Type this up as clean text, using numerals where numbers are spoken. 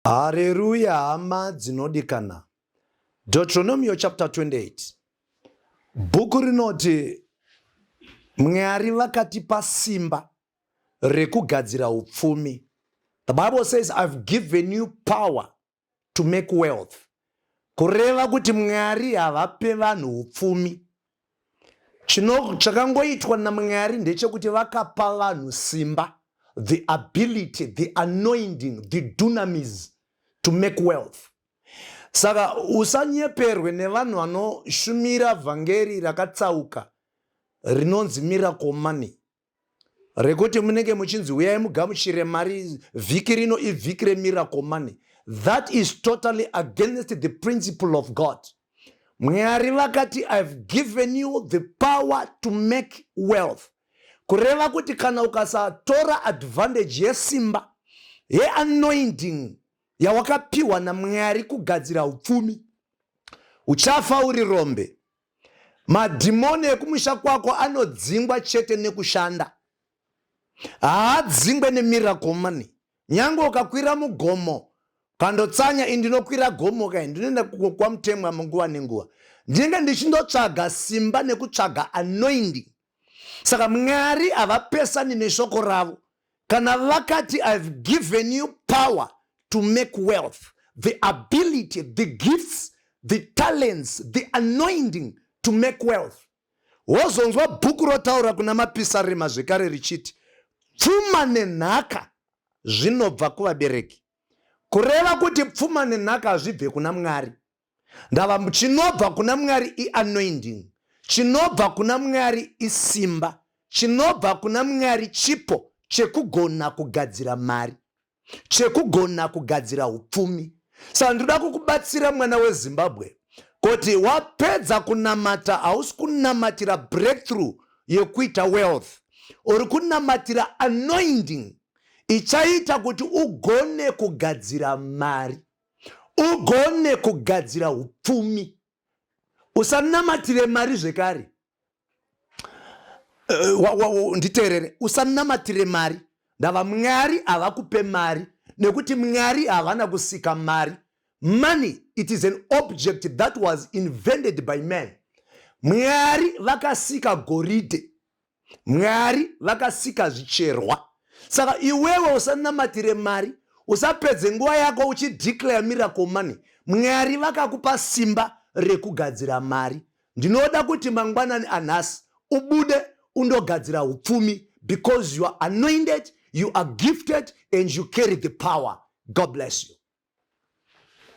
Hareruya hama dzinodikana. Deuteronomio chapter 28. Bhuku rinoti Mwari vakatipa simba rekugadzira upfumi. The Bible says I've given you power to make wealth. Kureva kuti Mwari havape vanhu upfumi. Chino chakangoitwa naMwari ndechekuti vakapa vanhu simba, the ability, the anointing, the dunamis to make wealth. Saka usanyeperwe nevanhu vanoshumira vhangeri rakatsauka rinonzi miracle money rekuti munenge muchinzi huyai mugamuchire mari vhiki rino ivhiki remiracle money. That is totally against the principle of God. Mwari vakati I've given you the power to make wealth. Kureva kuti kana ukasatora advantage yesimba yeanointing yawakapiwa naMwari kugadzira upfumi, uchafa uri rombe. Madhimoni ekumusha kwako anodzingwa chete nekushanda, haadzingwe nemiracle money. Nyange ukakwira mugomo kandotsanya, indinokwira gomo kai, ndinoenda kwaMutemwa munguva nenguva, ndinenge ndichindotsvaga simba nekutsvaga anointing. Saka Mwari havapesani neshoko ravo kana vakati I've given you power to make wealth, the ability, the gifts, the talents, the anointing to make wealth. Wozonzwa bhuku rotaura kuna Mapisarema zvekare richiti pfuma nenhaka zvinobva kuvabereki. Kureva kuti pfuma nenhaka hazvibve kuna Mwari. Ndava chinobva kuna Mwari ianointing, chinobva kuna Mwari isimba, chinobva kuna Mwari chipo chekugona kugadzira mari, chekugona kugadzira upfumi. Saka ndinoda kukubatsira mwana weZimbabwe kuti wapedza kunamata, hausi kunamatira breakthrough yekuita wealth, uri kunamatira anointing ichaita kuti ugone kugadzira mari, ugone kugadzira upfumi. Usanamatire mari zvekare. Nditeerere, usanamatire mari. Ndava Mwari havakupe mari nekuti Mwari havana kusika mari. Money, it is an object that was invented by man. Mwari vakasika goridhe, Mwari vakasika zvicherwa. Saka iwewe usanamatire mari, usapedze nguva yako uchideclare miracle money. Mwari vakakupa simba rekugadzira mari. Ndinoda kuti mangwanani anhasi ubude undogadzira upfumi because you are anointed, you are gifted and you carry the power. God bless you.